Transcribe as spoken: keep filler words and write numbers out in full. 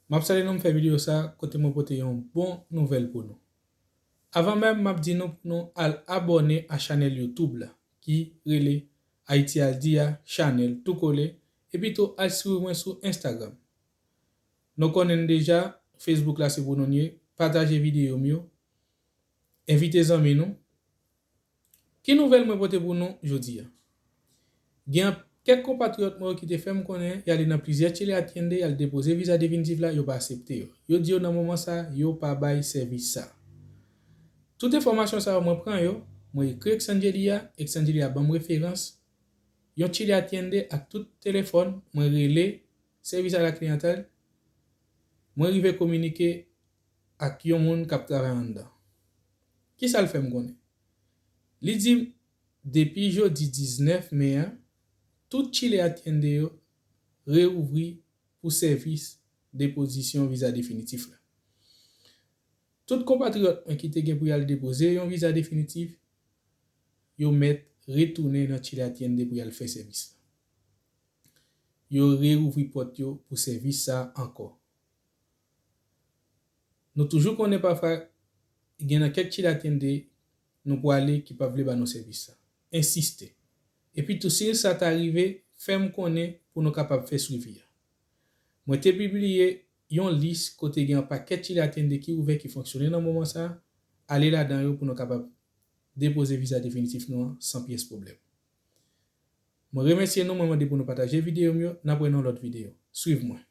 M ap salye nou, m fè videyo sa kote mwen pote yon bon nouvèl pou nou. Avan menm, m ap di nou pou nou al abòne a chanèl YouTube la ki rele Haiti Aldi a, chanèl tou kole, epi tou al swiv mwen sou Instagram. Nou konnen n deja, Facebook la se pou nou n ye, pataje videyo m yo, envite zanmi nou. Ki nouvèl mwen pote pou nou jodi a? Gen kèk konpatriyòt mwen yo ki te fè m konnen y ale nan plizyè Chile Atiende, y al depoze viza definitif la, yo pa aksepte yo. Yo di yo nan moman sa, yo pa bay sèvis sa. Tout enfòmasyon sa yo mwen pran yo, mwen ekri Exangelia, Exangelia ban m referans yon Chile Atiende ak tout telefòn, mwen rele sèvis a la kliyantèl, mwen rive kominike ak yon moun k ap travay anndan. Kisa l fè m konnen? Li di m, depi jodi diznèf me a, tout Chile Atiende yo reouvri pou sèvis depozisyon viza definitif la. Tout konpatriyòt mwen ki te gen pou y al depoze yon viza definitif, yo mèt retounen nan Chile Atiende pou y al fè sèvis la. Yo reouvri pòt yo pou sèvis sa ankò. Nou toujou konnen pafwa gen nan kèk Chile Atiende nou pwale ki pa vle ba nou sèvis sa. Ensiste. Epi tou, si sa ta rive, fè m konnen pou nou kapab fè swivi a. Mwen te pibliye yon lis kote gen yon pakèt Chile Atiende ki ouvè, ki fonksyone nan moman sa, ale ladan yo pou nou kapab depoze viza definitif nou an san pyès pwoblèm. Mwen remèsye nou, mwen mande pou nou pataje videyo m yo, n ap wè nan lòt videyo. Swiv mwen.